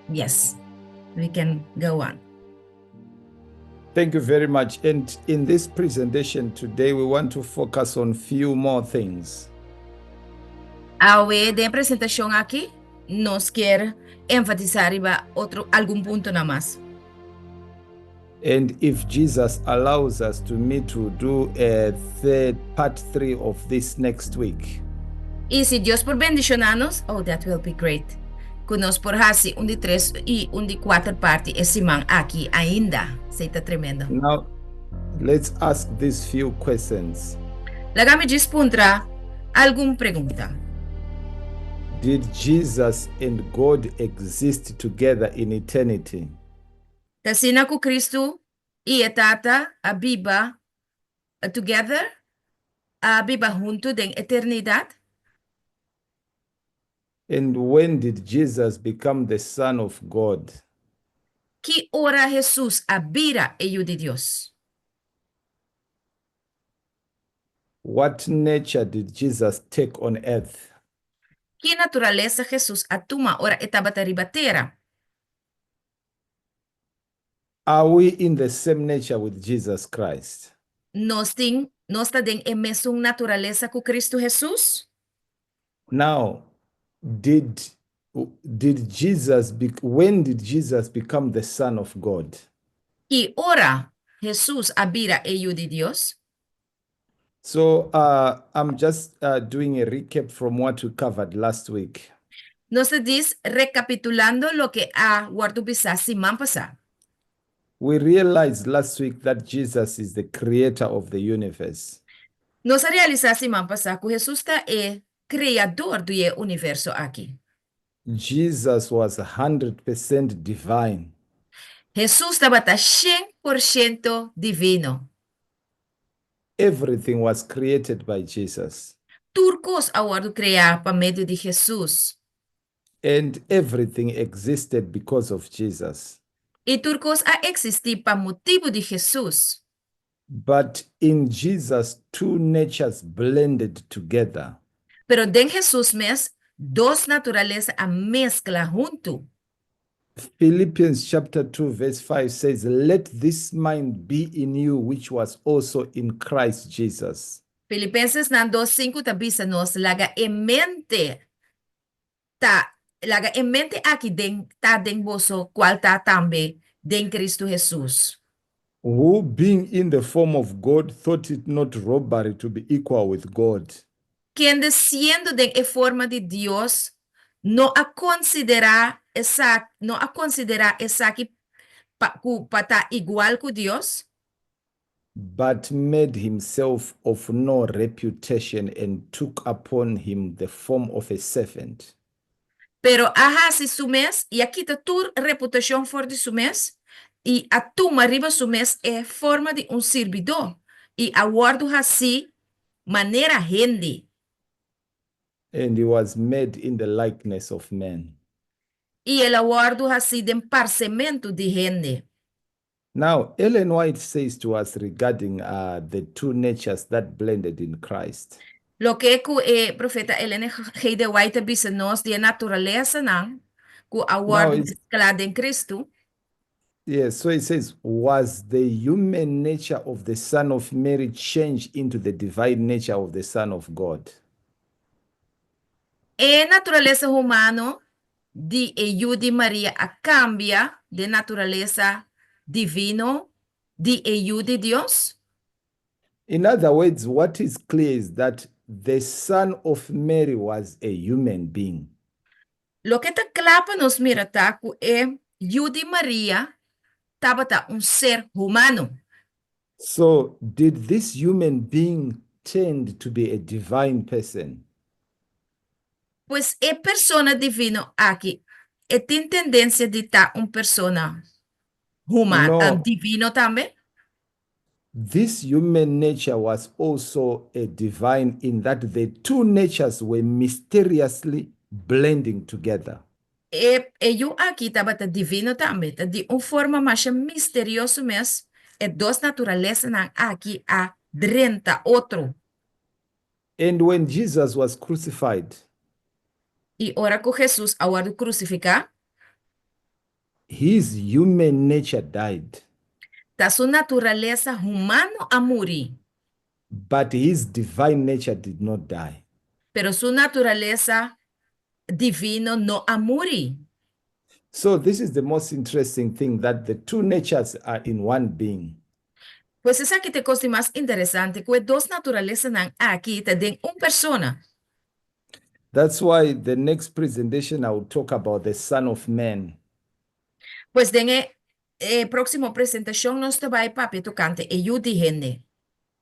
Yes, we can go on. Thank you very much. And in this presentation today, we want to focus on few more things. Awe den presentashon aki, nos kier enfatisá riba otro algun punto mas. And if Jesus allows us to meet to do a third part 3 of this next week. I si Dios por bendishoná nos, oh, that will be great. Ku nos por hasi un di tres i un di kuater parti e siman aki ainda. Esei ta tremendo. Now, let's ask these few questions. Laga mi djis puntra algun pregunta. Did Jesus and God exist together in eternity? Ta asina ku Kristu i e Tata a biba together, a biba huntu den eternidat? And when did Jesus become the Son of God? Ki ora Hesus a bira e Yu di Dios? What nature did Jesus take on earth? Ki naturalesa Hesus a tuma ora e tabata riba tera? Are we in the same nature with Jesus Christ? Nos tin, nos ta den e mesun naturalesa ku Kristu Hesus? Now, did did Jesus be, when did Jesus become the Son of God? Ki ora Hesus a bira e Yu di Dios? So I'm just doing a recap from what we covered last week. Nos ta djis rekapitulando loke a wòrdu bisá siman pasá. We realized last week that Jesus is the creator of the universe. Nos a realisá siman pasá ku Hesus ta e kreador di e universo aki. Jesus was 100% divine. Hesus tabata 100% divino. Everything was created by Jesus. Tur kos a wòrdu kreá pa medio di Hesus. And everything existed because of Jesus. I tur kos a eksistí pa motibu di Hesus. But in Jesus, two natures blended together. Pero den Hesus mes, dos naturalesa a meskla huntu. Philippians chapter 2, verse 5 says, "Let this mind be in you, which was also in Christ Jesus." Filipensenan 2:5 ta bisa nos, laga e mente ta, laga e mente aki den ta den boso, kual ta tambe den Kristu Hesus. Who, being in the form of God, thought it not robbery to be equal with God. Kende siendo den e forma di Dios, no a konsiderá esaki pa ku pa ta igual ku Dios. But made himself of no reputation and took upon him the form of a servant. Pero a hasi su mes i a kita tur reputashon for di su mes i a tuma riba su mes e forma di un sirbidó i a wòrdu hasí manera hende. And he was made in the likeness of men. I el a wòrdu hasí den parsementu di hende. Now, Ellen White says to us regarding the two natures that blended in Christ. Loke ku e profeta Ellen G. de White a bisa nos di e naturalesanan ku a wòrdu mesklá den Kristu. Yes, so it says, "Was the human nature of the Son of Mary changed into the divine nature of the Son of God?" E naturalesa humano di e Yu di Maria a kambia den naturalesa divino di e Yu di Dios? In other words, what is clear is that the Son of Mary was a human being. Loke ta kla pa nos mira ta ku e Yu di Maria tabata un ser humano. So, did this human being tend to be a divine person? Pues e persona divino aki, e tin tendensia di ta un persona humano, No. divino tambe? This human nature was also a divine in that the two natures were mysteriously blending together. E e yu aki tabata divino tambe, ta di un forma masha misterioso mes e dos naturalesanan aki a drenta otro. And when Jesus was crucified, I ora ku Hesus a wòrdu krusifiká, His human nature died, Ta su naturalesa humano a muri, but his divine nature did not die. Pero su naturalesa divino no a muri. So, this is the most interesting thing, that the two natures are in one being. Pues esaki ta e kos mas interesante, ku e dos naturalesanan aki ta den un persona. That's why the next presentation I will talk about the Son of Man. Pues den e próksimo presentashon nos ta bai papia tokante e Yu di Hende.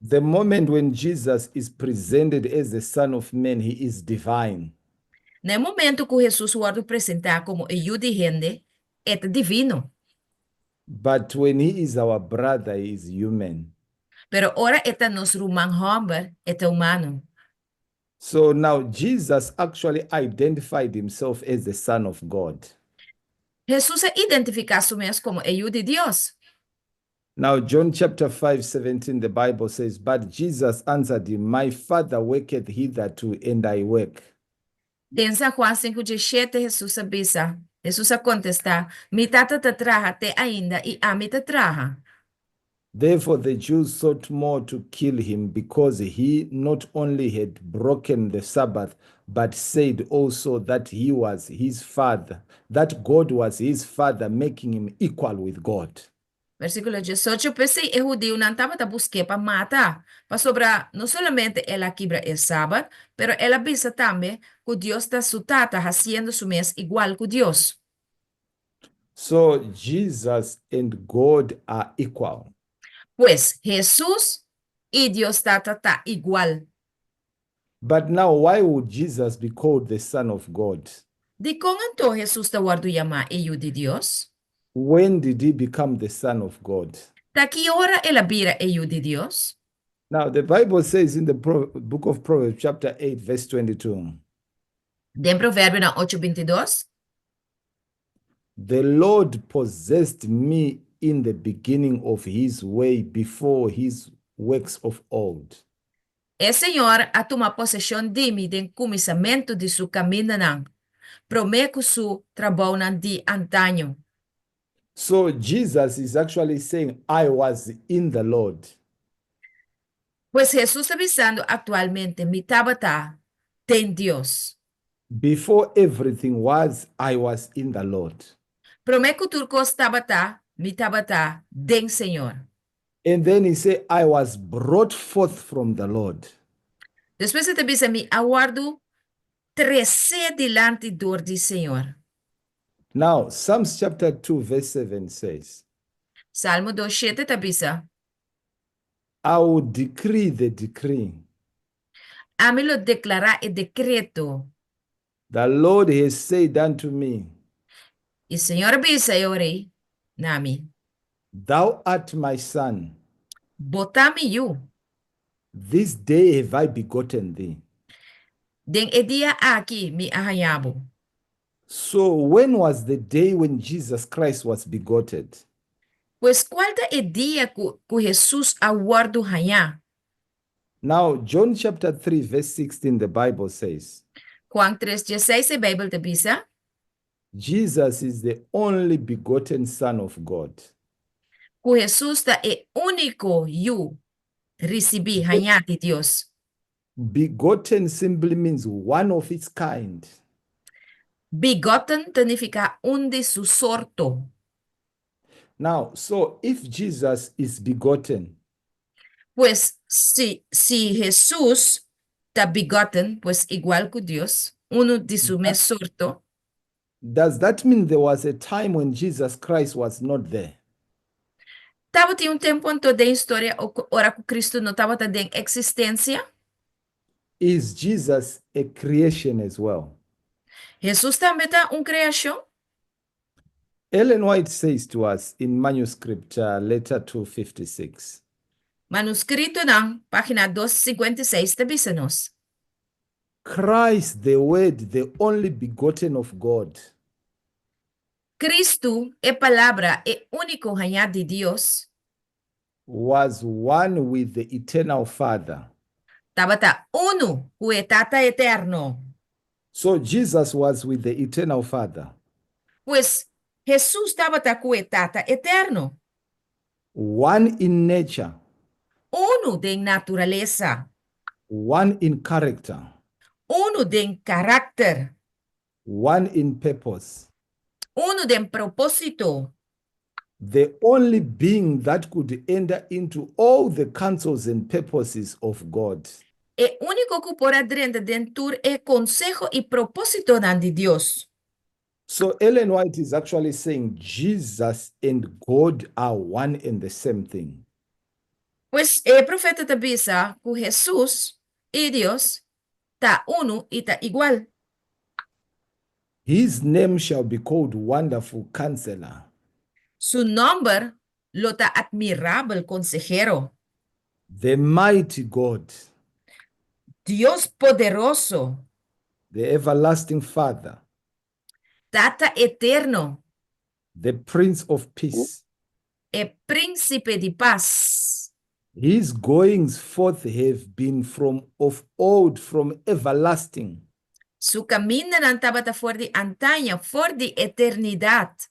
The moment when Jesus is presented as the Son of Man, he is divine. Na momento ku Hesus wòrdu presentá komo e Yu di Hende, e ta divino. But when he is our brother, he is human. Pero ora e ta nos ruman hòmber, e ta humano. So now Jesus actually identified himself as the Son of God. Hesus a identifiká su mes komo e Yu di Dios. Now, John chapter 5, 17, the Bible says, "But Jesus answered him, 'My Father worketh hitherto, and I work.'" Den San Juan 5:17 Hesus a bisa, Hesus a kontestá, "Mi Tata ta traha te ainda i ami ta traha." Therefore, the Jews sought more to kill him, because he not only had broken the Sabbath, but said also that he was his father, that God was his father, making him equal with God. Versíkulo 18, P'esei e hudiunan tabata busk'é pa mata, pasobra no solamente el a kibra e sabat, pero el a bisa tambe ku Dios ta su Tata, hasiendo su mes igual ku Dios. So Jesus and God are equal. Pues Hesus i Dios Tata ta igual. But now, why would Jesus be called the Son of God? Dikon anto Hesus ta wòrdu yamá e Yu di Dios? When did he become the Son of God? Ta ki ora el a bira e Yu di Dios? Now, the Bible says in the book of Proverbs, chapter 8, verse 22, Den Proverbionan 8:22, "The Lord possessed me in the beginning of his way before his works of old." E Señor a tuma poseshon di mi den kuminsamentu di su kamindanan, promé ku su trabounan di antaño. So Jesus is actually saying, "I was in the Lord." Pues Hesus ta bisando aktualmente, "Mi tabata den Dios." Before everything was, I was in the Lord. Promé ku tur kos tabata, mi tabata den Señor. And then he said, "I was brought forth from the Lord." Despues e ta bisa, "Mi a wòrdu tresé dilanti dor di Señor." Now, Psalms chapter 2, verse 7 says, Salmo 2:7 ta bisa, "I will decree the decree. "Ami lo deklará e dekreto." The Lord has said unto me, I Señor a bisa e ora ei na mi, 'Thou art my son. 'Bo ta mi yu. This day have I begotten thee.'" Den e dia aki mi a haña bo." So, when was the day when Jesus Christ was begotten? Pues kua ta e dia ku Hesus a wòrdu hañá? Now, John chapter 3, verse 16, the Bible says, Juan 3:16, e Beibel ta bisa, Jesus is the only begotten Son of God. Ku Hesus ta e úniko yu risibí hañá di Dios. Begotten simply means one of its kind. Begotten ta nifiká un di su sorto. Now, so if Jesus is begotten, Pues si Hesus ta begotten, pues igual ku Dios, un di su mes sorto, does that mean there was a time when Jesus Christ was not there? Tabatin un tempu anto den historia ora ku Kristu no tabata den eksistensia? Is Jesus a creation as well? Hesus tambe ta un kreashon? Ellen White says to us in manuscript letter 256, Manuskritonan, página 256, ta bisa nos, "Christ, the Word, the only begotten of God, Kristu, e Palabra, e úniko hañá di Dios, was one with the eternal Father." Tabata unu ku e Tata eterno. So Jesus was with the eternal Father. Pues Hesus tabata ku e Tata eterno. One in nature. Unu den naturalesa. One in character. Unu den karakter. One in purpose. Unu den propósito. The only being that could enter into all the counsels and purposes of God. E úniko ku por a drenta den tur e konseho i propósitonan di Dios. So Ellen White is actually saying Jesus and God are one and the same thing. Pues e profeta ta bisa ku Hesus i Dios ta unu i ta igual. His name shall be called Wonderful Counselor. Su nòmber lo ta Atmirabel Konsehero. The Mighty God. Dios Poderoso. The Everlasting Father. Tata Eterno. The Prince of Peace. E Prínsipe di Pas. His goings forth have been from of old, from everlasting. Su kamindanan tabata for di antaño, for di eternidat.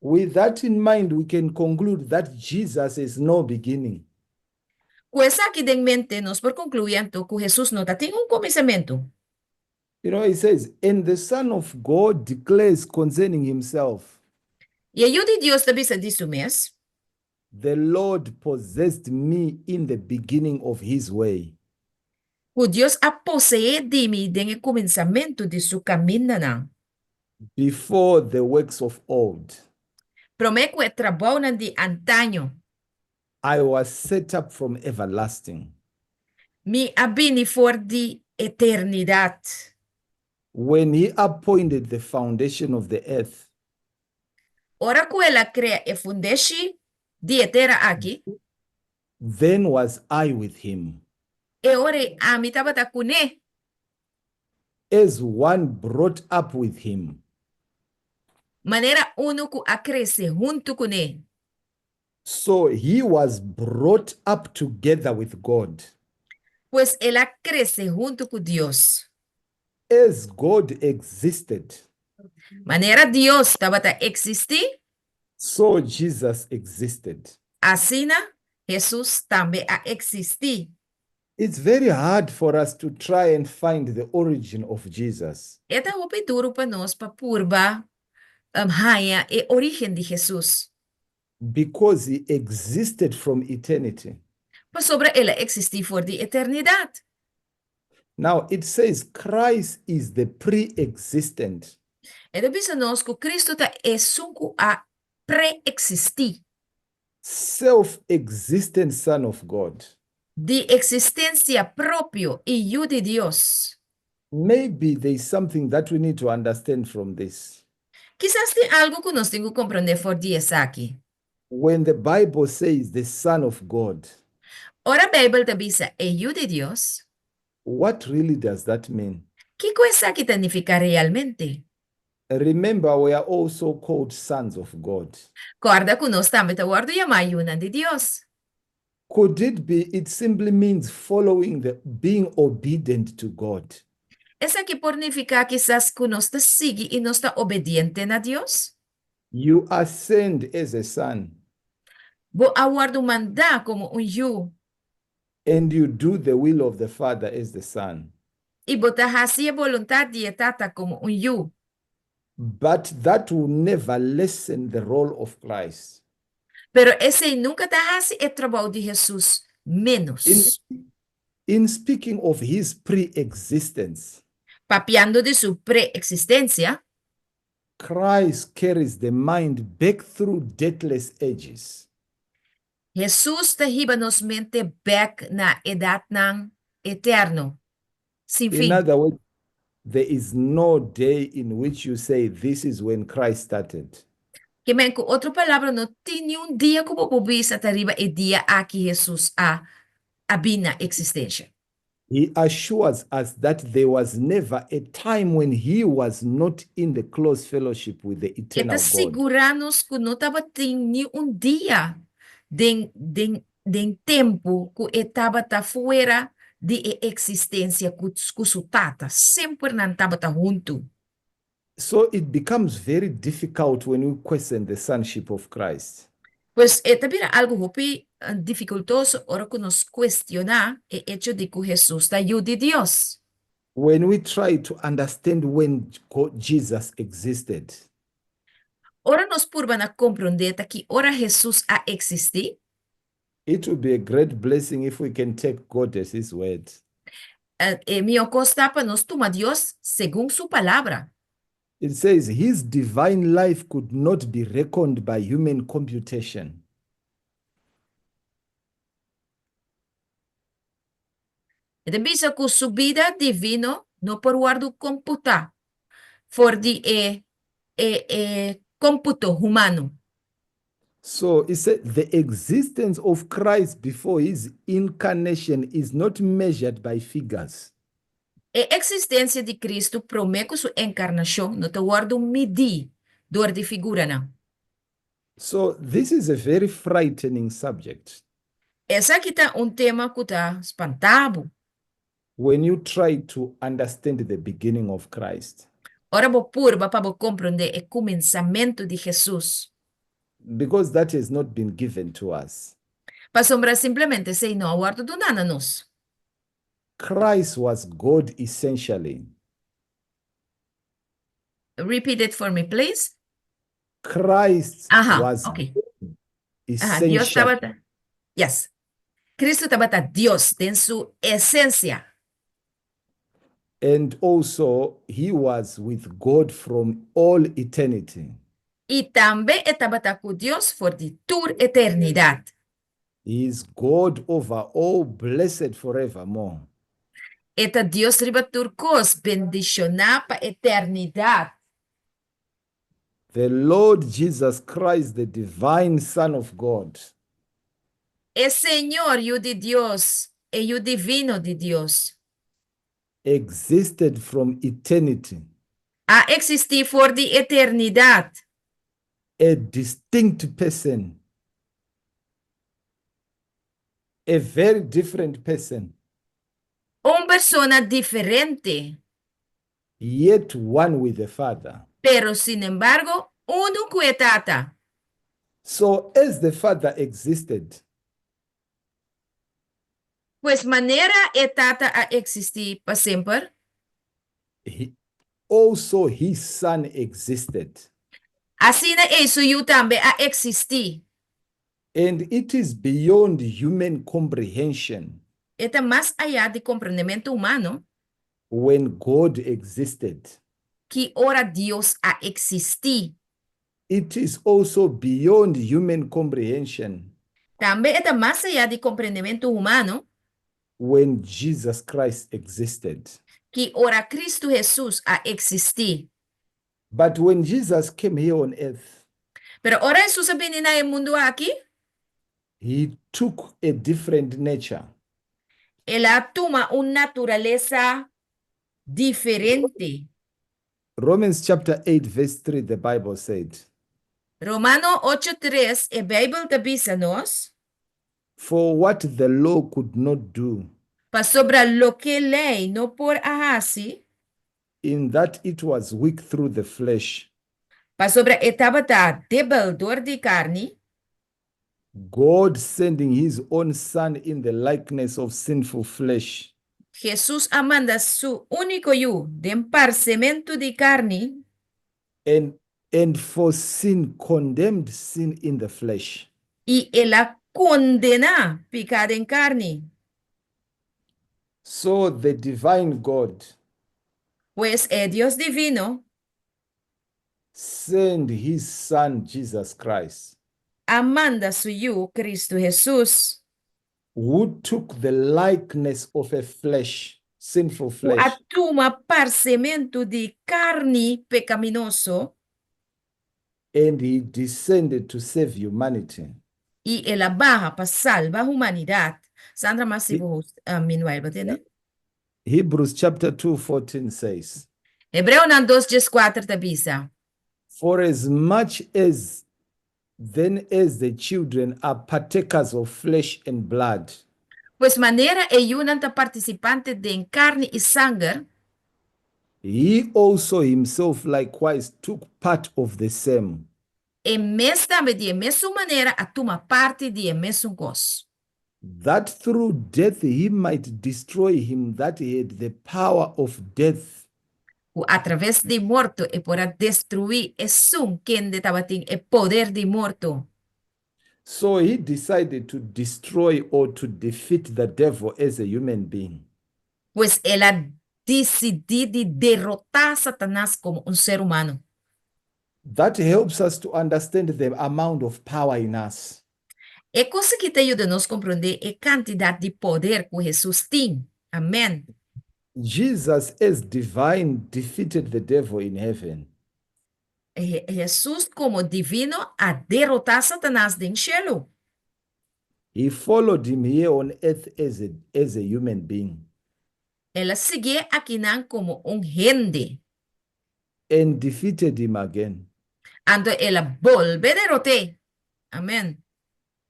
With that in mind, we can conclude that Jesus has no beginning. Ku esaki den mente, nos por konkluí anto ku Hesus no tatin un kuminsamentu. He says, "And the Son of God declares concerning himself, I e Yu di Dios ta bisa di su mes, 'The Lord possessed me in the beginning of his way.' Ku Dios a poseé di mi den e kuminsamentu di su kamindanan. Before the works of old. Promé ku e trabounan di antaño. I was set up from everlasting. Mi a bini for di eternidat. When he appointed the foundation of the earth. Ora ku el a krea e fundeshi di e tera aki. Then was I with him. E ora ei ami tabata kuné. As one brought up with him. Manera unu ku a krese huntu kuné. So he was brought up together with God. Pues el a krese huntu ku Dios. As God existed. Manera Dios tabata eksistí. So Jesus existed. Asina Hesus tambe a eksistí. It's very hard for us to try and find the origin of Jesus. E ta hopi duru pa nos pa purba haña e orígen di Hesus. Because he existed from eternity. Pasobra el a eksistí for di eternidat. Now it says Christ is the pre-existent. E ta bisa nos ku Kristu ta esun ku a pre-eksistí. Self-existent Son of God. Di eksistensia propio i Yu di Dios. Maybe there is something that we need to understand from this. Kisas tin algu ku nos tin ku komprondé for di esaki. When the Bible says the Son of God, Ora Beibel ta bisa e Yu di Dios, what really does that mean? Kiko esaki ta nifiká realmente? Remember, we are also called sons of God. Kòrda ku nos tambe ta wòrdu yamá yunan di Dios. Could it be it simply means following the being obedient to God? Esaki por nifiká kisas ku nos ta sigui i nos ta obediente na Dios? You are sent as a son. Bo a wòrdu mandá komo un yu. And you do the will of the Father as the son. I bo ta hasi e boluntat di e Tata komo un yu. But that will never lessen the role of Christ. Pero esei nunka ta hasi e trabou di Hesus ménos. In speaking of his pre-existence, Papiando di su pre-eksistensia, Christ carries the mind back through deathless ages. Hesus ta hiba nos mente bèk na edatnan eterno, sin In fin. other words, there is no day in which you say this is when Christ started. Ke men ku otro palabra, no tin niun dia ku bo por bisa ta riba e dia aki Hesus a bin na eksistensia. He assures us that there was never a time when he was not in the close fellowship with the E eternal ta God. sigurá nos ku no tabatin ni un dia den tempu ku e tabata fuera di e eksistensia ku su Tata. Semper nan tabata huntu. So it becomes very difficult when we question the sonship of Christ. Pues e ta bira algu hopi difikultoso ora ku nos kuestioná e echo di ku Hesus ta Yu di Dios. When we try to understand when Jesus existed. Ora nos purba na komprondé ta ki ora Hesus a eksistí. It will be a great blessing if we can take God as his word. E mihó kos ta pa nos tuma Dios segun su palabra. It says his divine life could not be reckoned by human computation. E ta bisa ku su bida divino no por wòrdu komputá for di e e e komputo humano. So it said the existence of Christ before his incarnation is not measured by figures. E eksistensia di Kristu promé ku su enkarnashon no ta wòrdu midí dor di figuranan. So this is a very frightening subject. Esaki ta un tema ku ta spantá bo. When you try to understand the beginning of Christ. Ora bo purba pa bo komprondé e kuminsamentu di Hesus. Because that has not been given to us. Pasobra simplemente esei no a wòrdu duná na nos. Christ was God essentially. Repeat it for me, please. Christ Aha, was okay. God Aha, Dios essentially. tabata, yes. Cristo tabata Dios den su esencia. And also he was with God from all eternity. I tambe e tabata cu Dios for di tur eternidad. He is God over all, blessed forevermore. E ta Dios riba tur cos, bendiciona pa eternidad. The Lord Jesus Christ, the divine Son of God. E Señor, Yu di Dios, e Yu divino di Dios. Existed from eternity. A existí for di eternidad. A distinct person. A very different person. Un persona diferente. Yet one with the Father. Pero sinembargo, unu ku e Tata. So as the Father existed. Pues manera e Tata a eksistí pa semper. He, also his Son existed. Asina ei su Yu tambe a eksistí. And it is beyond human comprehension. E ta mas ayá di komprendementu humano. When God existed. Ki ora Dios a eksistí. It is also beyond human comprehension. Tambe e ta mas ayá di komprendementu humano. When Jesus Christ existed. Ki ora Kristu Hesus a eksistí. But when Jesus came here on earth. Pero ora Hesus a bini na e mundu aki. He took a different nature. El a tuma un naturalesa diferente. Romans chapter 8 verse 3 the Bible said. Romano ocho tres e Bijbel ta bisa nos. For what the law could not do. Pasobra loke lei no por a hasi. In that it was weak through the flesh. Pasobra e tabata debel dor di karni. God sending his own son in the likeness of sinful flesh. Hesus a manda su úniko Yu den parsementu di karni. And and for sin condemned sin in the flesh. I el a kondená piká den karni. So the divine God. Pues e Dios divino. Send his son Jesus Christ. A manda su Yu, Cristo Hesus. Who took the likeness of a flesh, sinful Ku flesh. a tuma parsementu di karni pekaminoso. And he descended to save humanity. I el a baha pa salba humanidat. Sandra mas si bo host, meanwhile, bo tende? Hebrews chapter 2, 14 says. Hebreonan dos dieskuater ta bisa. For as much as then as the children are partakers of flesh and blood. Pues manera e yunan ta partisipante den karni i sanger. He also himself likewise took part of the same. E mes tambe di e mesun manera a tuma parti di e mesun kos. That through death he might destroy him that had the power of death. Ku atraves di morto e por a destruí esun kende tabatin e poder di morto. So he decided to destroy or to defeat the devil as a human being. Pues el a disidí di derotá Satanas komo un ser humano. That helps us to understand the amount of power in us. E kos aki ta yuda nos komprondé e kantidat di poder ku Hesus tin. Amèn. Jesus as divine defeated the devil in heaven. Hesus komo divino a derotá Satanas den shelu. He followed him here on earth as a human being. El a siguié akinan komo un hende. And defeated him again. Anto el a bolbe derot'é. Amèn.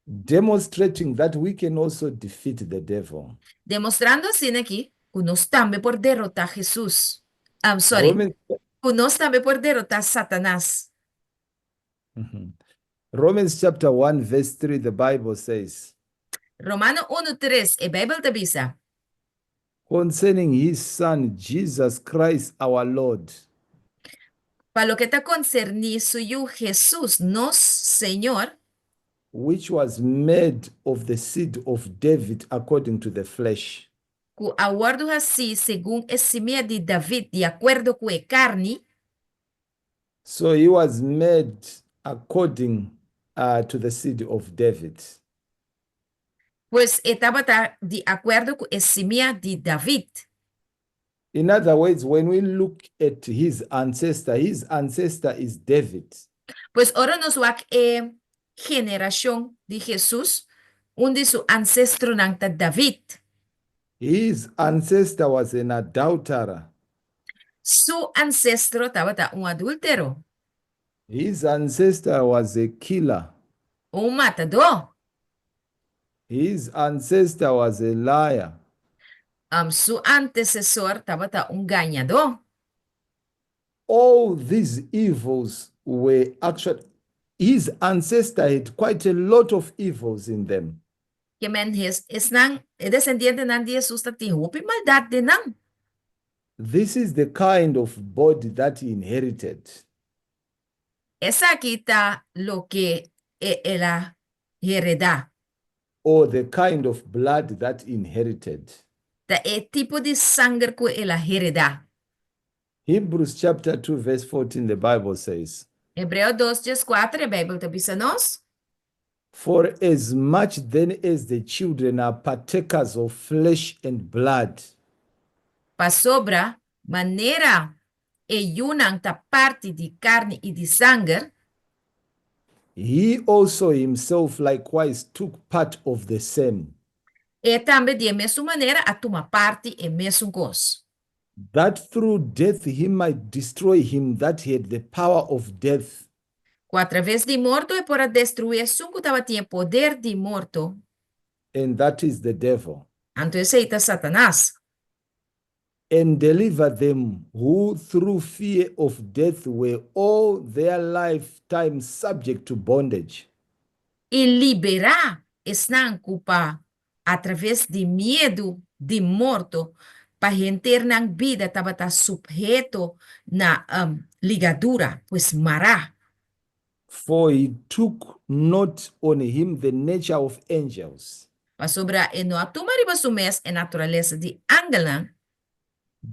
Demonstrating that we can also defeat the devil. Demostrando asina aki ku nos tambe por derotá Hesus. I'm sorry. Romans, Ku nos tambe por derotá Satanas. Romans chapter 1 verse 3, the Bible says, Romano 1:3, e Beibel ta bisa. Concerning his son Jesus Christ our Lord. Pa loke ta konserní su yu Hesus, nos Señor. Which was made of the seed of David according to the flesh. Ku a wòrdu hasí segun e simia di David di akuerdo ku e karni. So he was made according to the seed of David. Pues e tabata di akuerdo ku e simia di David. In other words, when we look at his ancestor, his ancestor is David. Pues ora nos wak e generashon di Hesus, un di su ansestronan ta David. His ancestor was an adulterer. Su ansestro tabata un adúltero. His ancestor was a killer. Un matadó. His ancestor was a liar. Su antesesor tabata un gañadó. All these evils were actually, his ancestor had quite a lot of evils in them. Ke men esnan, e desendientenan di Hesus tabatin hopi maldat den nan. This is the kind of body that he inherited. Esaki ta loke el a heredá. Or the kind of blood that he inherited. Ta e tipo di sanger ku el a heredá. Hebrews chapter 2 verse 14, the Bible says. Hebreo 2:14, e Beibel ta bisa nos. For as much then as the children are partakers of flesh and blood. Pasobra manera e yunan ta parti di karni i di sanger. He also himself likewise took part of the same. E tambe di e mesun manera a tuma parti e mesun kos. That through death he might destroy him that had the power of death. Ku atraves di morto e por a destruí esun ku tabatin e poder di morto. And that is the devil. Anto esei ta Satanas. And deliver them who through fear of death were all their lifetime subject to bondage. I liberá esnan ku pa atraves di miedu di morto pa henter nan bida tabata supheto na ligadura, pues mará. For he took not on him the nature of angels. Pasobra e no a tuma riba su mes e naturalesa di angelnan.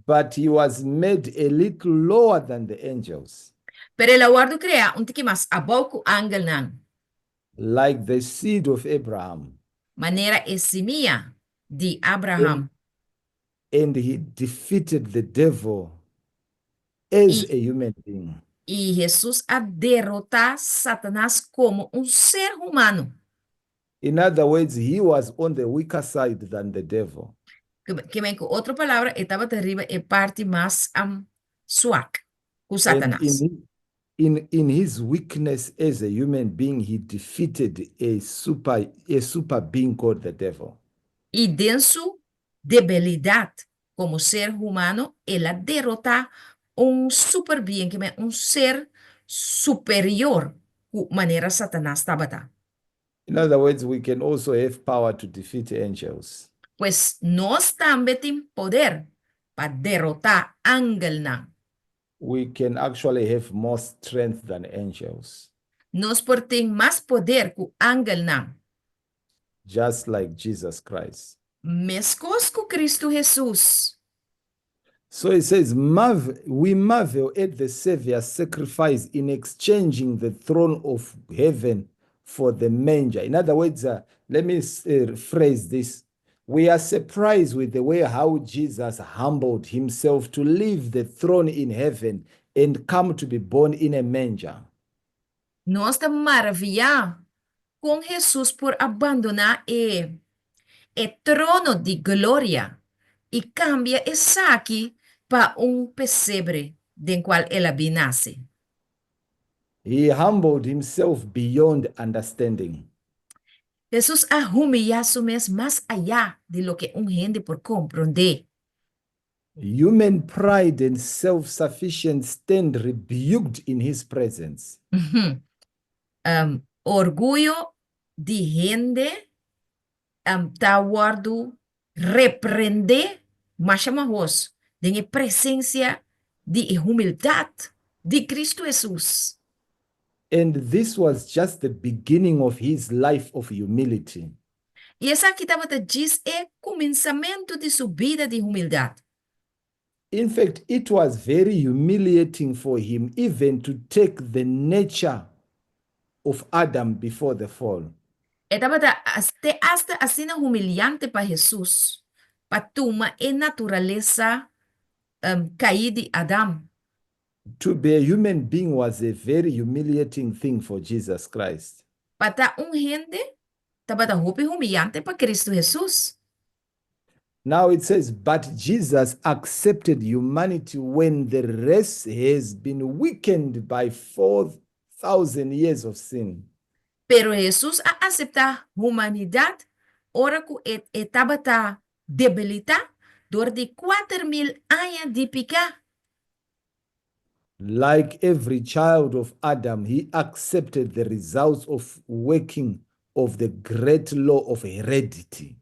But he was made a little lower than the angels. Pero el a wòrdu kreá un tiki mas abou ku angelnan. Like the seed of Abraham. Manera e simia di Abraham. And he defeated the devil as a human being. I Hesus a derotá Satanas komo un ser humano. In other words, he was on the weaker side than the devil. Ke men ku otro palabra, e tabata riba e parti mas swak ku And Satanas. in his weakness as a human being, he defeated a super being called the devil. I den su debilidat komo ser humano, el a derotá un super being, ke men un ser superior ku manera Satanas tabata. In other words, we can also have power to defeat angels. Pues nos tambe tin poder pa derotá angelnan. We can actually have more strength than angels. Nos por tin mas poder ku angelnan. Just like Jesus Christ. Meskos ku Kristu Hesus. So it says, Marvel, we marvel at the Savior's sacrifice in exchanging the throne of heaven for the manger. In other words, let me phrase this. We are surprised with the way how Jesus humbled himself to leave the throne in heaven and come to be born in a manger. Nos ta maraviyá kon Hesus por a bandoná e e trono di gloria i kambia esaki pa un pesebre den kual el a bin nase. He humbled himself beyond understanding. Hesus a humiyá su mes mas ayá di loke un hende por komprondé. Human pride and self-sufficient stand rebuked in his presence. Orguyo di hende ta wòrdu reprendé masha mahos den e presensia di e humildat di Kristu Hesus. And this was just the beginning of his life of humility. I esaki tabata djis e kuminsamentu di su bida di humildat. In fact, it was very humiliating for him even to take the nature of Adam before the fall. E tabata te asta asina humiliante pa Hesus pa tuma e naturalesa kaí di Adam. To be a human being was a very humiliating thing for Jesus Christ. Pa ta un hende tabata hopi humiliante pa Kristu Hesus. Now it says, but Jesus accepted humanity when the race has been weakened by 4,000 years of sin. Pero Hesus a aseptá humanidat ora ku e e tabata debilitá dor di 4000 aña di piká. Like every child of Adam, he accepted the results of working of the great law of heredity.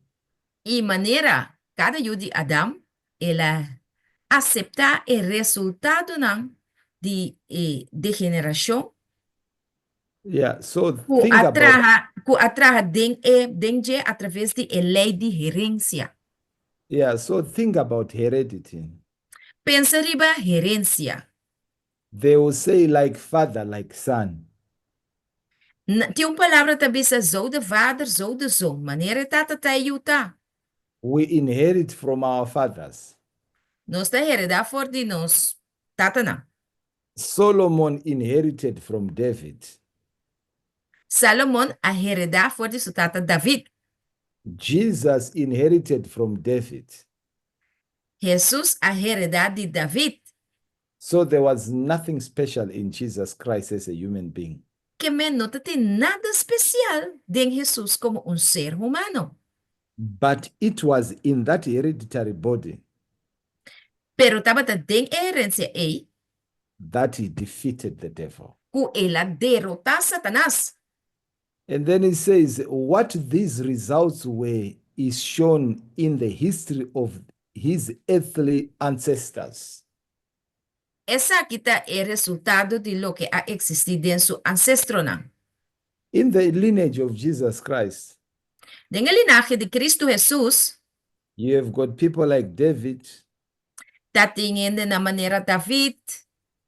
I manera kada yu di Adam, el a aseptá e resultadonan di e degenerashon Yeah, so ku think a about traha ku a traha den e den dje atraves di e lei di herensia. Yeah, so think about heredity. Pensa riba herensia. They will say like father, like son. Na, tin un palabra ta bisa zo de vader, zo de zoon. Manera e tata ta e yu ta. We inherit from our fathers. Nos ta heredá for di nos tatanan. Solomon inherited from David. Salomon a heredá for di su tata David. Jesus inherited from David. Hesus a heredá di David. So there was nothing special in Jesus Christ as a human being. Ke men no ta tin nada spesial den Hesus komo un ser humano. But it was in that hereditary body. Pero tabata den e herensia ei. That he defeated the devil. Ku el a derotá Satanas. And then he says, what these results were is shown in the history of his earthly ancestors. Esaki ta e resultado di loke a eksistí den su ansestronan. In the lineage of Jesus Christ. Den e linahe di Kristu Hesus. You have got people like David. Ta tin hendenan manera David.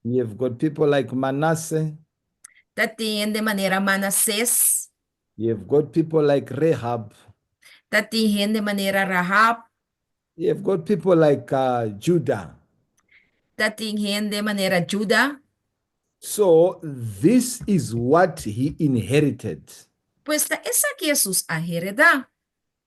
You have got people like Manasseh. Ta tin hende manera Manasés. You have got people like Rahab. Ta tin hende manera Rahab. You have got people like Judah. Ta tin hende manera Juda. So this is what he inherited. Pues ta esaki Hesus a heredá.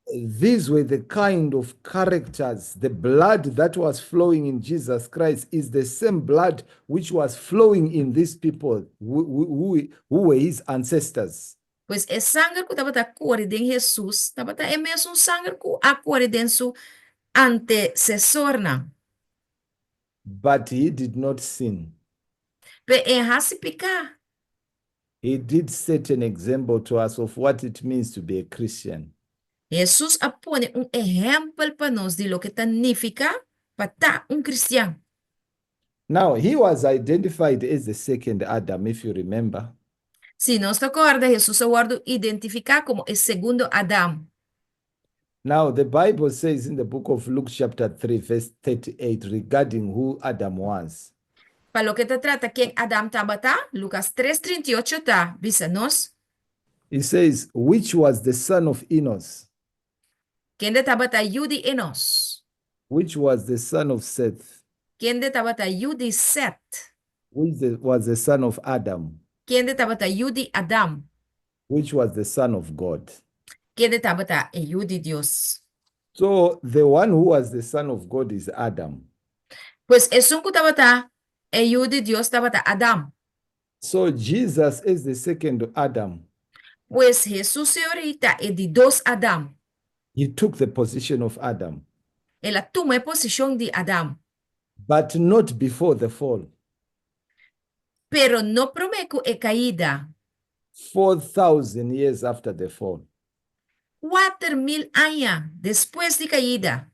These were the kind of characters. The blood that was flowing in Jesus Christ is the same blood which was flowing in these people who were his ancestors. Pues e sanger ku tabata kore den Hesus tabata e mesun sanger ku a kore den su antesesornan. But he did not sin. Pero e n' hasi piká. He did set an example to us of what it means to be a Christian. Hesus a pone un ehèmpel pa nos di loke ta nifiká pa ta un kristian. Now, he was identified as the second Adam, if you remember. Si nos ta kòrda, Hesus a wòrdu identifiká komo e segundo Adam. Now, the Bible says in the book of Luke, chapter 3, verse 38, regarding who Adam was. Pa loke ta trata ken Adam tabata, Lukas 3, 38 ta bisa nos. It says, which was the son of Enos, Kende tabata yu di Enos. Which was the son of Seth, Kende tabata yu di Set. Which was the son of Adam, Kende tabata yu di Adam. Which was the son of God. Kende tabata e yu di Dios. So the one who was the son of God is Adam. Pues esun ku tabata e yu di Dios tabata Adam. So Jesus is the second Adam. Pues Hesus ei ta e di dos Adam. He took the position of Adam, El a tuma e posishon di Adam. But not before the fall. Pero no promé ku e kaida. 4,000 years after the fall. 4.000 aña despues di kaida.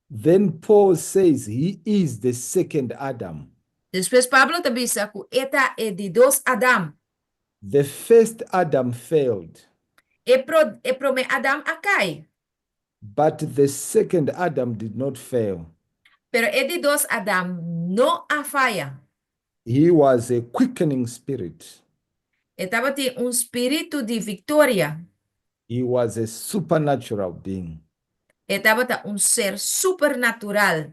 Then Paul says he is the second Adam. Despues Pablo ta bisa ku e ta e di dos Adam. The first Adam failed, E promé Adam a kai. But the second Adam did not fail. Pero e di dos Adam no a faya. He was a quickening spirit. E tabatin un spiritu di viktoria. He was a supernatural being. E tabata un ser supernatural.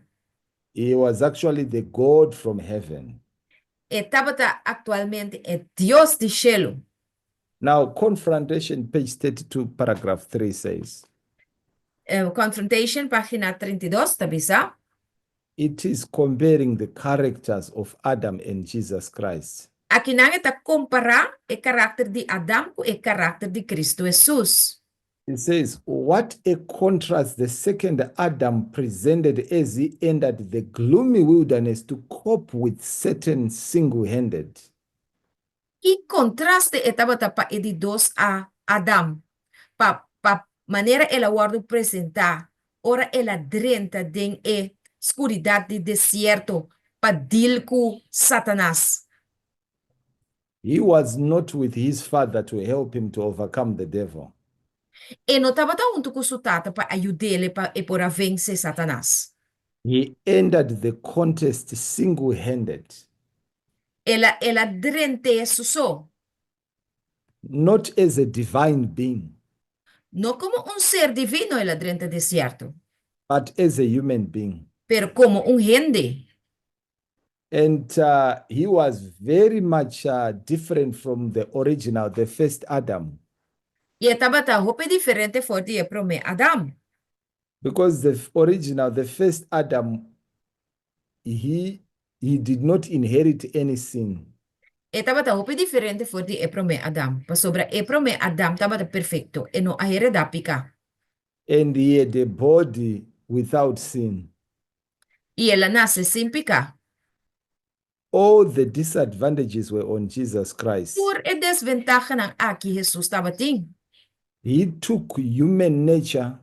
He was actually the God from heaven. E tabata aktualmente e Dios di shelu. Now, Confrontation, page 32, paragraph 3 says, Confrontation, página 32, ta bisa. It is comparing the characters of Adam and Jesus Christ. Akinan e ta kompará e karakter di Adam ku e karakter di Kristu Hesus. It says, "What a contrast the second Adam presented as he entered the gloomy wilderness to cope with Satan single handed." Ki kontraste e tabata pa e di dos a Adam, pa manera el a wòrdu presentá ora el a drenta den e skuridat di desierto pa dil ku Satanas. He was not with his father to help him to overcome the devil. E no tabata huntu ku su tata pa yud'é pa e por a vense Satanas. He entered the contest single handed, El a drent'é su so, not as a divine being, no komo un ser divino el a drenta desierto, but as a human being. Pero komo un hende. And he was very much different from the original, the first Adam. I e tabata hopi diferente for di e promé Adam. Because the original, the first Adam, he did not inherit any sin. E tabata hopi diferente for di e promé Adam. Pasobra e promé Adam tabata perfekto e no a heredá piká. And he had a body without sin. I el a nase sin piká. All the disadvantages were on Jesus Christ. Tur e desventahanan aki Hesus tabatin. He took human nature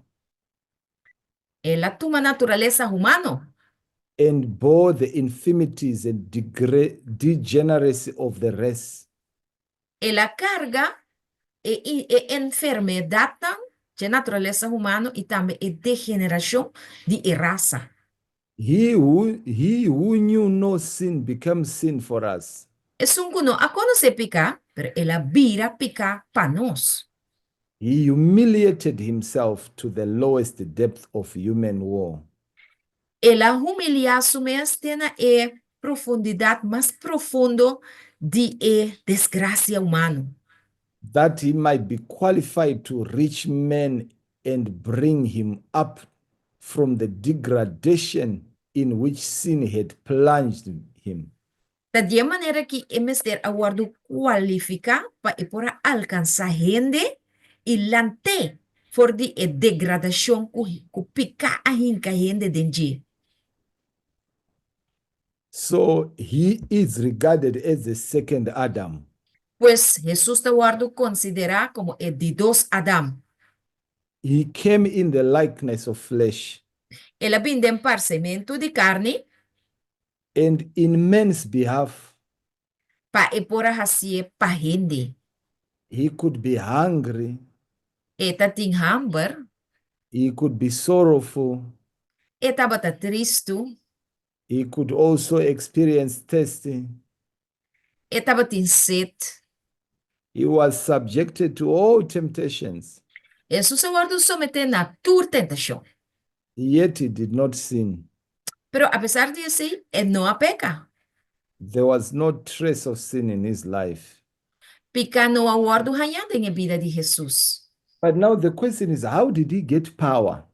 El a tuma naturalesa humano and bore the infirmities and degeneracy of the race. El a karga e enfermedat di naturalesa humano i tambe e degenerashon di e rasa. He who knew no sin became sin for us, Esun ku no a konosé piká, pero el a bira piká pa nos. He humiliated himself to the lowest depth of human woe, El a humiliá su mes te na e profundidat mas profundo di e desgrasia humano, that he might be qualified to reach man and bring him up from the degradation in which sin had plunged him. Ta di manera ku e mester a wòrdu kualifiká pa e por alkansá hende i lant'é for di e degradashon ku piká a hinka hende den dje. So he is regarded as the second Adam. Pues Hesus ta wòrdu konsiderá komo e di dos Adam. He came in the likeness of flesh. El a bin den parsementu di karni. And in man's behalf. Pa e por a hasié pa hende. He could be hungry. E ta tin hamber. He could be sorrowful. E tabata tristu. He could also experience thirsty. E tabatin set. He was subjected to all temptations. Hesus a wòrdu someté na tur tentashon. Yet he did not sin. Pero apesar di esei, e no a peka. There was no trace of sin in his life. Piká no a wòrdu hañá den e bida di Hesus. But now the question is, how did he get power?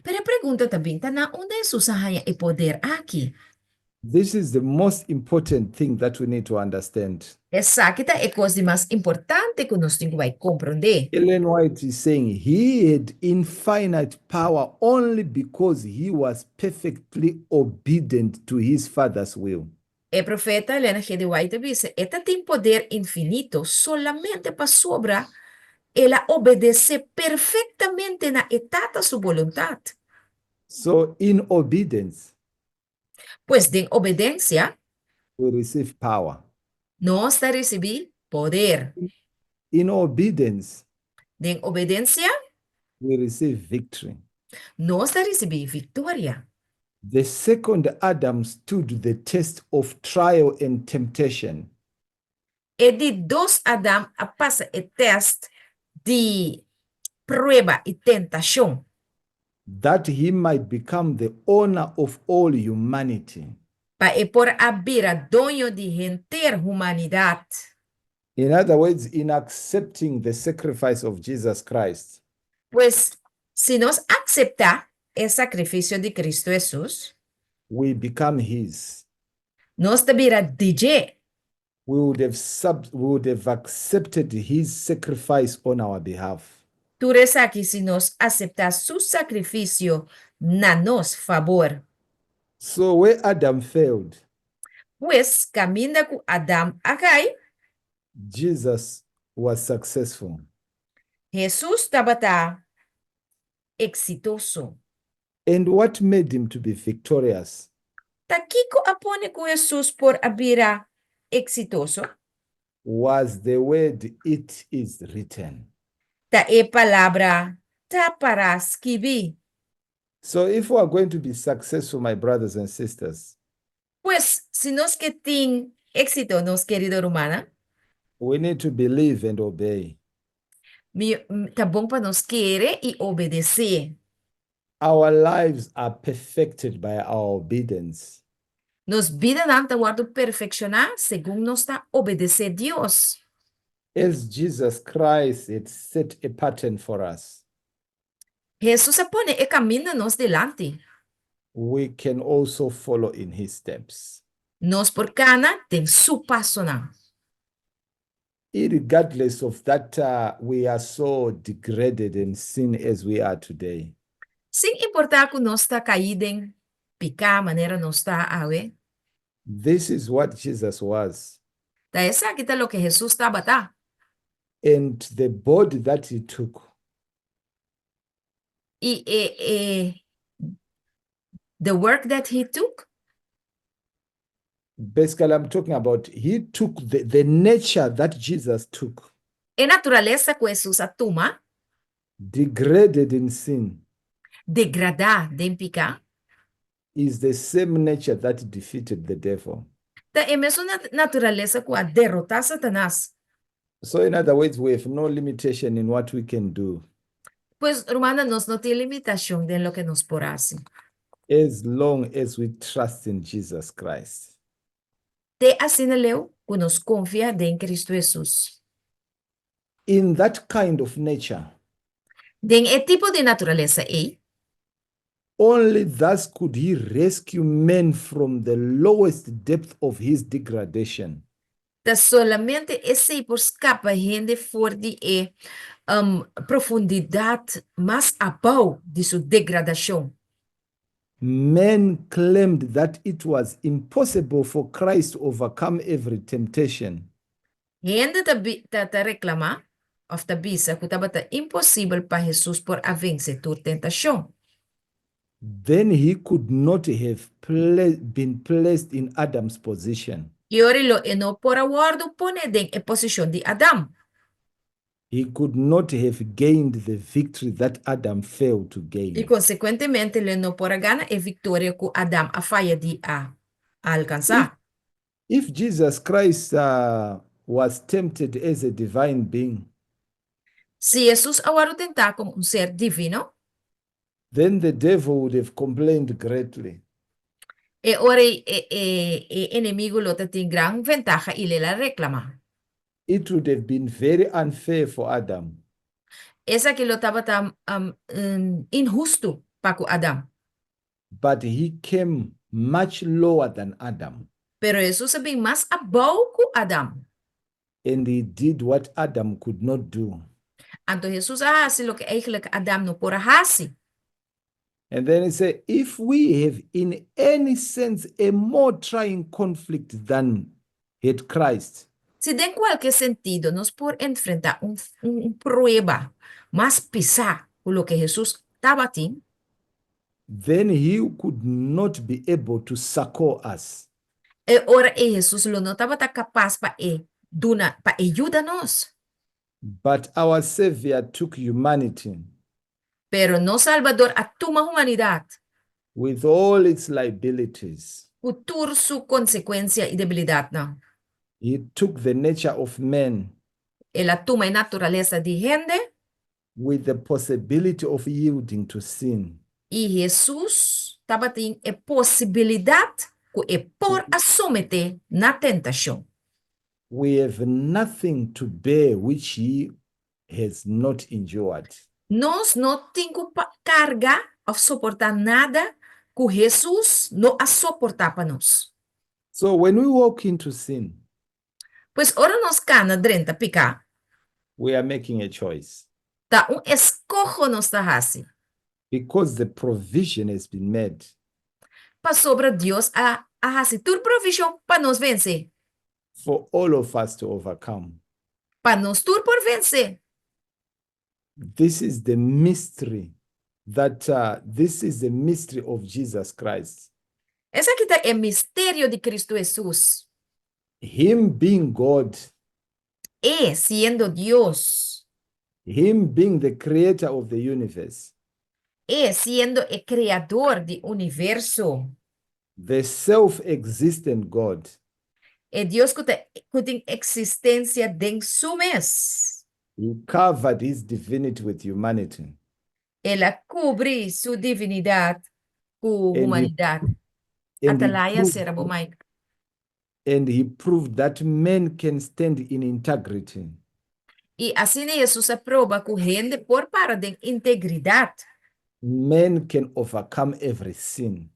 Pero e pregunta ta bin, ta na unda Hesus a haña e poder aki? This is the most important thing that we need to understand. Esaki ta e kos di mas importante ku nos tin ku bai komprondé. Ellen White is saying he had infinite power only because he was perfectly obedient to his Father's will. E profeta Elena G. de White a bisa, E ta tin poder infinito solamente pasobra el a obedesé perfektamente na e Tata su boluntat. So in obedience. Pues den obedensia. We receive power. Nos ta risibí poder. In obedience. Den obedensia. We receive victory. Nos ta risibí viktoria. The second Adam stood the test of trial and temptation. E di dos Adam a pasa e tèst di prueba i tentashon. That he might become the owner of all humanity. Pa e por a bira doño di henter humanidat. In other words, in accepting the sacrifice of Jesus Christ. Pues, si nos akseptá e sakrifisio di Kristu Hesus. We become his. Nos ta bira di dje. We would have sub, we would have accepted his sacrifice on our behalf. Tur esaki si nos aseptá su sakrifisio na nos fabor. So where Adam failed. Pues, kaminda ku Adam a kai. Jesus was successful. Hesus tabata eksitoso. And what made him to be victorious? Ta kiko a pone ku Hesus por a bira eksitoso? Was the word it is written. Ta e palabra ta pará skibí. So if we are going to be successful, my brothers and sisters. Pues, si nos ke tin éksito, nos kerido rumannan. We need to believe and obey. Mi, ta bon pa nos kere i obedesé. Our lives are perfected by our obedience. Nos bidanan ta wòrdu perfekshoná segun nos ta obedesé Dios. As Jesus Christ had set a pattern for us. Hesus a pone e kaminda nos dilanti. We can also follow in his steps. Nos por kana den su pasonan. Irregardless of that we are so degraded in sin as we are today. Sin importá ku nos ta kaí den piká manera nos ta awe. This is what Jesus was. Ta esaki ta loke Hesus tabata. And the body that he took. I e e the work that he took. Basically I'm talking about he took the the nature that Jesus took. E naturalesa ku Hesus a tuma. Degraded in sin. Degradá den piká. Is the same nature that defeated the devil. Ta e mesun naturalesa ku a derotá Satanas. So in other words, we have no limitation in what we can do. Pues, rumannan, nos no tin limitashon den loke nos por hasi. As long as we trust in Jesus Christ. Te asina leu ku nos konfia den Kristu Hesus. In that kind of nature. Den e tipo di naturalesa ei. Only thus could he rescue man from the lowest depth of his degradation. Ta solamente esei por skapa hende for di e profundidat mas abou di su degradashon. Men claimed that it was impossible for Christ to overcome every temptation. Hende ta, ta reklamá, òf ta bisa ku tabata imposibel pa Hesus por a vense tur tentashon. Then he could not have been placed in Adam's position. I ora lo e no por a wòrdu pone den e posishon di Adam. He could not have gained the victory that Adam failed to I gain. konsekuentemente lo e no por a gana e viktoria ku Adam a faya di a If, alkansá. if Jesus Christ was tempted as a divine being, Si Hesus a wòrdu tentá komo un ser divino, then the devil would have complained greatly. E ora e enemigu lo ta tin gran ventaha i lo el a reklamá. It would have been very unfair for Adam. Esaki lo tabata inhustu pa ku Adam. But he came much lower than Adam. Pero Hesus a bin mas abou ku Adam. And he did what Adam could not do. Anto Hesus a hasi loke eigenlijk Adam no por a hasi. And then he said, if we have in any sense a more trying conflict than had Christ, Si den kualke sentido nos por enfrentá un prueba mas pisá ku loke Hesus tabatin, then he could not be able to succor us. E ora ei Hesus lo no tabata kapas pa e duna, pa e yuda nos. But our Savior took humanity Pero nos Salbador a tuma humanidat with all its liabilities. Ku tur su konsekuensia i debilidatnan. He took the nature of man El a tuma e naturalesa di hende. With the possibility of yielding to sin. I Hesus tabatin e posibilidat ku e por a someté na tentashon. We have nothing to bear which he has not endured. Nos no tin ku karga òf soportá nada ku Hesus no a soportá pa nos. So when we walk into sin, Pues ora nos kana drenta piká, we are making a choice. Ta un eskoho nos ta hasi. Because the provision has been made. Pasobra Dios a hasi tur provishon pa nos vense. For all of us to overcome. Pa nos tur por vense. This is the mystery of Jesus Christ. Esaki ta e misterio di Kristu Hesus. Him being God. E siendo Dios. Him being the creator of the universe. E siendo e kreador di universo. The self-existent God. E Dios ku tin eksistensia den su mes. He covered his divinity with humanity. El a kubri su divinidat ku humanidat. And he Atalaya proved, sera bo mic. And he proved that man can stand in integrity. I asina Hesus a proba ku hende por para den integridat. Man can overcome every sin.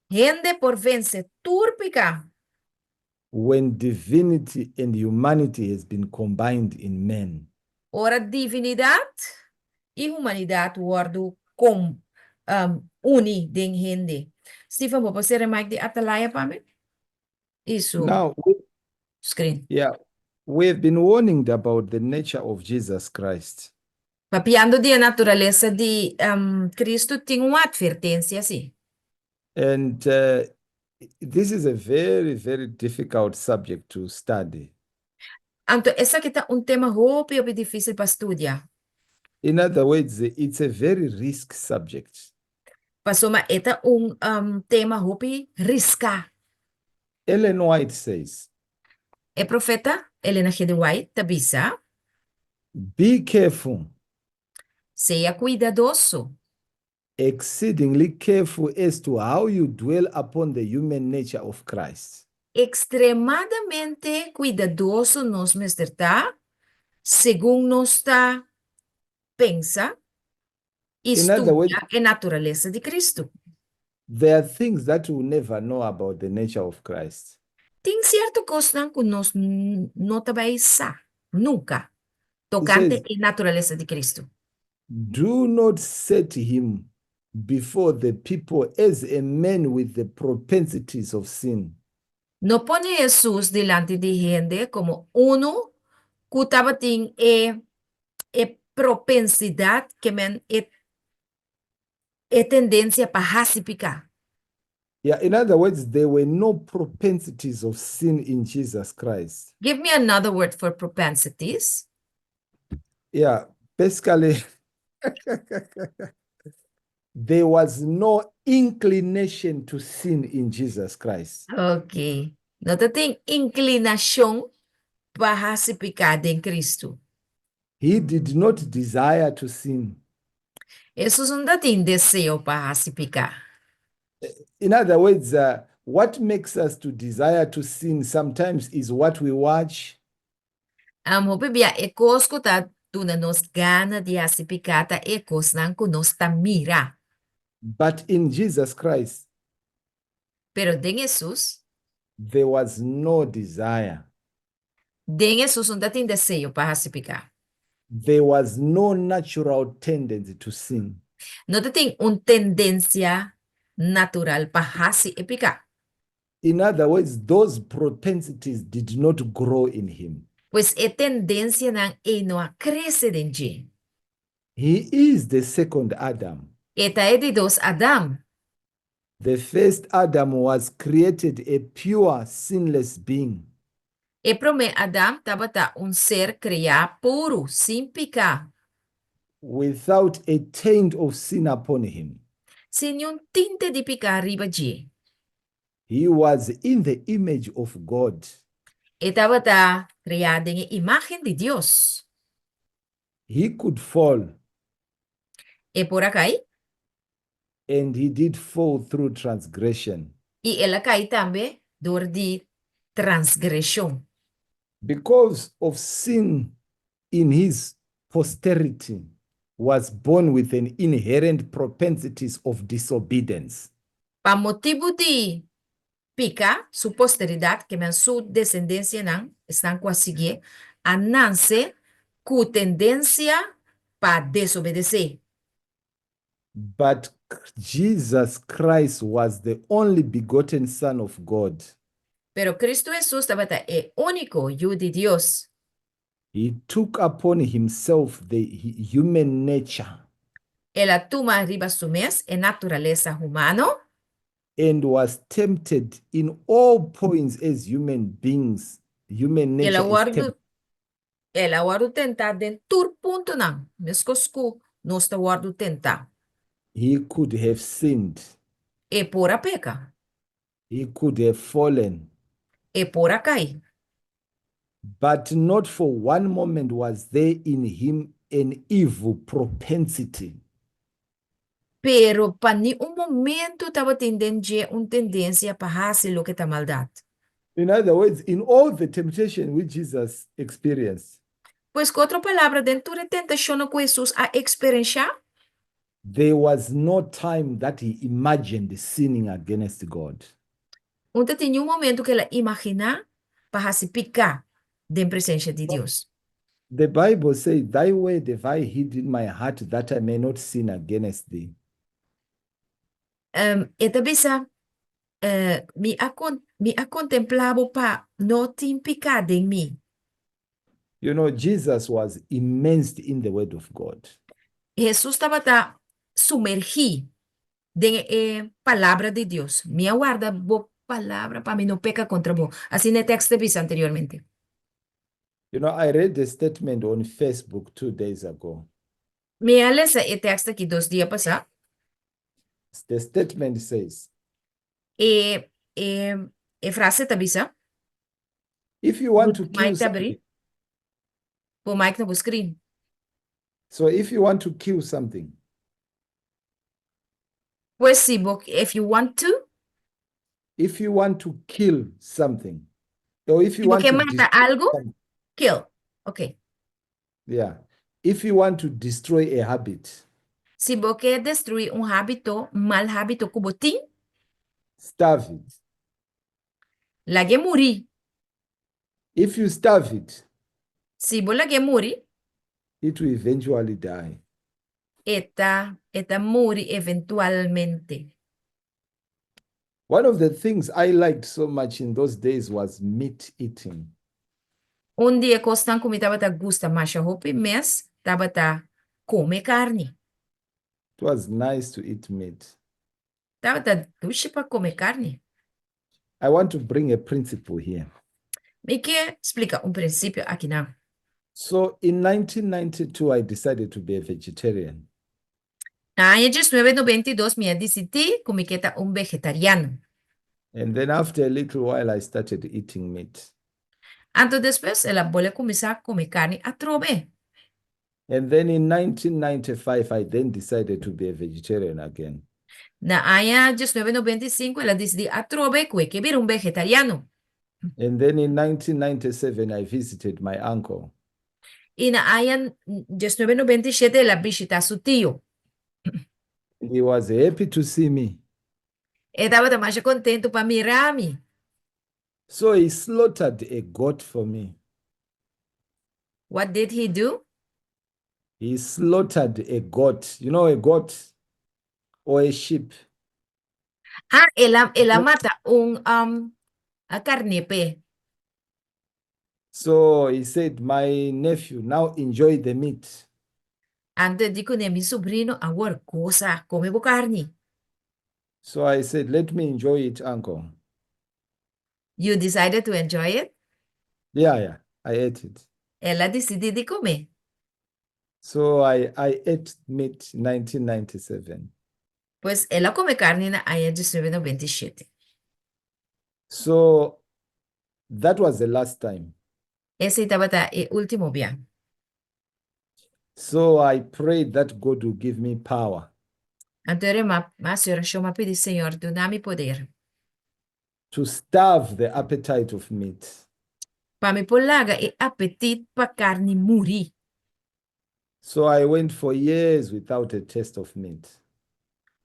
Hende por vense tur piká. When divinity and humanity has been combined in man. Ora divinidat i humanidat wòrdu uni den hende. Stephen, bo por sera mic di Atalaya pa mi? I su Now, we, screen. Yeah, we have been warned about the nature of Jesus Christ. Papiando di e naturalesa di Kristu tin un atvertensia si. And this is a very, very difficult subject to study. Anto esaki ta un tema hopi hopi difísil pa studia. In other words, it's a very risk subject. Pasobra e ta un tema hopi riská. Ellen White says, E profeta Elena G. de White ta bisa, "Be careful, Sea kuidadoso, exceedingly careful as to how you dwell upon the human nature of Christ." Ekstremadamente kuidadoso nos mester ta segun nos ta pensa i In other words, studia e naturalesa di Kristu. There are things that we'll never know about the nature of Christ. Tin sierto kosnan ku nos no ta bai sa nunka tokante says, e naturalesa di Kristu. Do not set him before the people as a man with the propensities of sin. No pone Hesus dilanti di hende komo unu ku tabatin e e propensidat, ke men e e tendensia pa hasi piká. Yeah, in other words, there were no propensities of sin in Jesus Christ. Give me another word for propensities. Yeah, basically, there was no inclination to sin in Jesus Christ. Ok. No tabatin inklinashon pa hasi piká den Kristu. He did not desire to sin. Hesus no tabatin deseo pa hasi piká. In other words, what makes us to desire to sin sometimes is what we watch, Hopi bia e kos ku ta duna nos gana di hasi piká ta e kosnan ku nos ta mira. But in Jesus Christ, Pero den Hesus, there was no desire. Den Hesus no tabatin deseo pa hasi piká. There was no natural tendency to sin. No tabatin un tendensia natural pa hasi e piká. In other words, those propensities did not grow in him. Pues e tendensianan ei no a krese den dje. He is the second Adam. E ta e di dos Adam. The first Adam was created a pure, sinless being. E promé Adam tabata un ser kreá puru, sin piká. Without a taint of sin upon him. Sin ningun tinte di piká riba dje. He was in the image of God. E tabata kreá den imágen di Dios. He could fall, E por a kai, and he did fall through transgression. I el a kai tambe dor di transgreshon. Because of sin in his posterity was born with an inherent propensities of disobedience. Pa motibu di piká, su posteridat, ke men su desendensianan, esnan ku a sigui, a nase ku tendensia pa desobedesé. But Jesus Christ was the only begotten Son of God. Pero Kristu Hesus tabata e úniko Yu di Dios. He took upon himself the human nature El a tuma riba su mes e naturalesa humano and was tempted in all points as human beings, human El a nature is wòrdu tempted. El a wòrdu tentá den tur puntonan, meskos ku nos ta wòrdu tentá. He could have sinned. E por a peka. He could have fallen. E por a kai. But not for one moment was there in him an evil propensity. Pero pa ni un momento tabatin den dje un tendensia pa hasi loke ta maldat. In other words, in all the temptation which Jesus experienced, Pues ku otro palabra, den tur e tentashon ku Hesus a eksperensiá, there was no time that he imagined sinning against God. No tabatin un momento ku el a imaginá pa hasi piká den presensia di Dios. The Bible says, "Thy word have I hid in my heart that I may not sin against thee." E ta bisa, mi a kontemplá bo pa no tin piká den mi. Jesus was immersed in the word of God. Hesus tabata sumergí den e palabra di Dios. Mi a warda bo palabra pa mi no peka kontra bo. Asina e teksto a bisa anteriormente. I read a statement on Facebook 2 days ago. Mi a lesa e teksto aki 2 dia pasá. The statement says, E frase ta bisa, if you want to kill Mike ta something, habri. Pone mic na screen. So if you want to kill something, Pues si bo, if you want to, if you want to kill something, or if you si want bo ke to mata destroy algu, something, kill. Ok. Yeah, if you want to destroy a habit, Si bo ke destruí un hábito, mal hábito ku bo tin, starve it. Lag'é muri. If you starve it, Si bo lag'é muri, it will eventually die. E ta muri eventualmente. One of the things I liked so much in those days was meat eating. Un di e kosnan ku mi tabata gusta masha hopi mes, tabata kome karni. It was nice to eat meat. Tabata dushi pa kome karni. I want to bring a principle here. Mi ke splika un prinsipio akinan. So in 1992, I decided to be a vegetarian. Na aña 1992 mi a disidí ku mi ke ta un vegetariano. And then after a little while, I started eating meat. Anto despues el a bolbe kuminsá kome karni atrobe. And then in 1995, I then decided to be a vegetarian again. Na aña 1995 el a disidí atrobe ku e ke bira un vegetariano. And then in 1997, I visited my uncle. I na aña 1997 el a bishitá su tio. He was happy to see me. E tabata masha kontentu pa mira mi. So he slaughtered a goat for me. What did he do? He slaughtered a goat. You know a goat or a sheep. Ah, el a mata un a karné p'e. So he said, "My nephew, now enjoy the meat." Anto e di kuné, "Mi subrino, awor gosa, kome bo karni." So I said, "Let me enjoy it, uncle." You decided to enjoy it? Yeah, I ate it. El a disidí di kome. So I ate meat in 1997. Pues el a kome karni na aña 1997. So that was the last time. Esei tabata e último bia. So I prayed that God will give me power Anto m'a hasi orashon, m'a pidi Señor duna mi poder to starve the appetite of meat. Pa mi por laga e apetit pa karni muri. So I went for years without a taste of meat.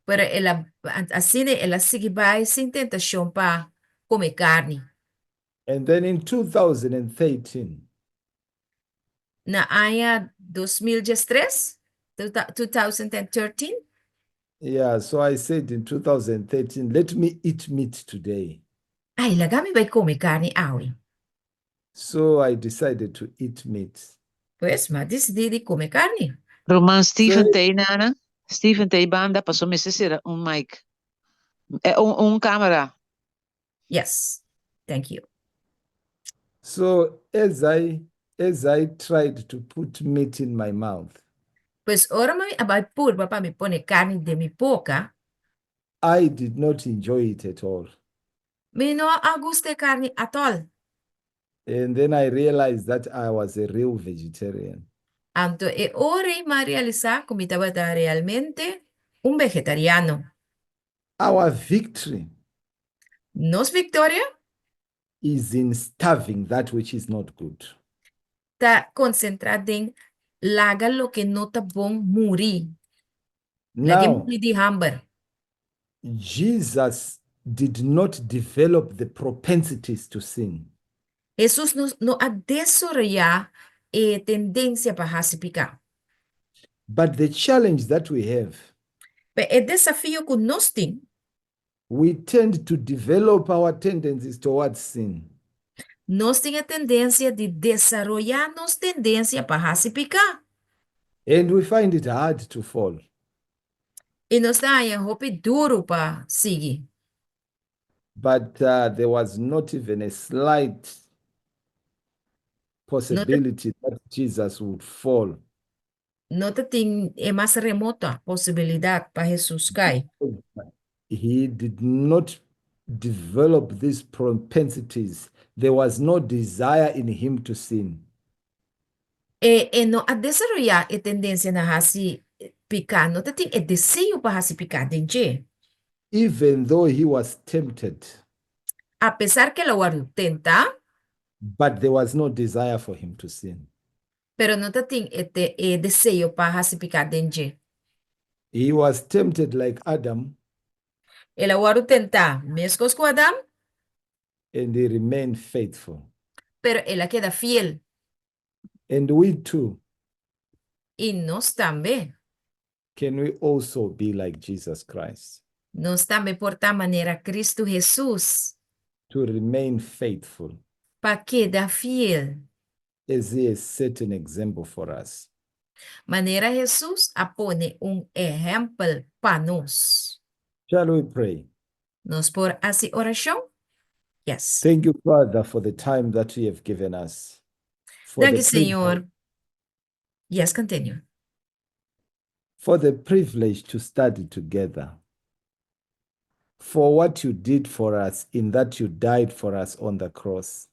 Pero el a asina el a sigui bai sin tentashon pa kome karni. And then in 2013, Na aña 2013, 2013, yeah, so I said in 2013, "Let me eat meat today." Ai, laga mi bai kome karni awe. So I decided to eat meat. Pues, m'a disidí di kome karni. Ruman Steven So- t'ei nana. Steven t'ei banda, paso mester sera un mic. Un kamera. Yes, thank you. So as I tried to put meat in my mouth, Pues ora mi a bai purba pa mi pone karni den mi boka, I did not enjoy it at all. Mi no a gusta karni at all. And then I realized that I was a real vegetarian. Anto e ora m'a realisá ku mi tabata realmente un vegetariano. Our victory Nos viktoria is in starving that which is not good. Ta konsentrá den laga loke no ta bon muri. Laga Now, muri di hamber. Jesus did not develop the propensities to sin. Hesus no a desaroyá e tendensia pa hasi piká. But the challenge that we have, Pero e desafio ku nos tin, we tend to develop our tendencies towards sin. Nos tin e tendensia di desaroyá nos tendensia pa hasi piká. And we find it hard to fall. I nos ta haña hopi duru pa sigui. But there was not even a slight possibility that Jesus would fall. No tabatin e mas remoto posibilidat pa Hesus kai. He did not develop these propensities. There was no desire in him to sin. E no a desaroyá e tendensia na hasi piká, no tabatin e deseo pa hasi piká den dje. Even though he was tempted, Apesar ku el a wòrdu tentá, but there was no desire for him to sin. Pero no tabatin e deseo pa hasi piká den dje. He was tempted like Adam, El a wòrdu tentá, meskos ku Adam, and he remained faithful. Pero el a keda fiel. And we too I nos tambe Can we also be like Jesus Christ? Nos tambe por ta manera Kristu Hesus. To remain faithful. Pa keda fiel. As he has set an example for us. Manera Hesus a pone un ehèmpel pa nos. Shall we pray? Nos por hasi orashon? Yes. Thank you, Father, for the time that you have given us. For Danki, the Señor. Yes, continue. For the privilege to study together. For what you did for us in that you died for us on the cross.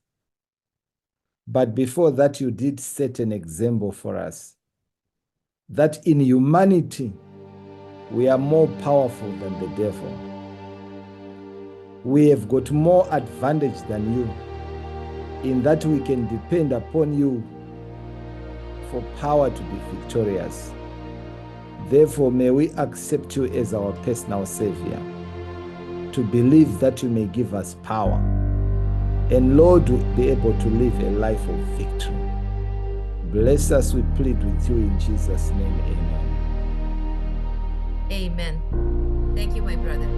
But before that, you did set an example for us that in humanity we are more powerful than the devil. We have got more advantage than you in that we can depend upon you for power to be victorious. Therefore, may we accept you as our personal Savior, to believe that you may give us power, and Lord, to be able to live a life of victory. Bless us, we plead with you in Jesus' name. Amen. Amen. Thank you, my brother.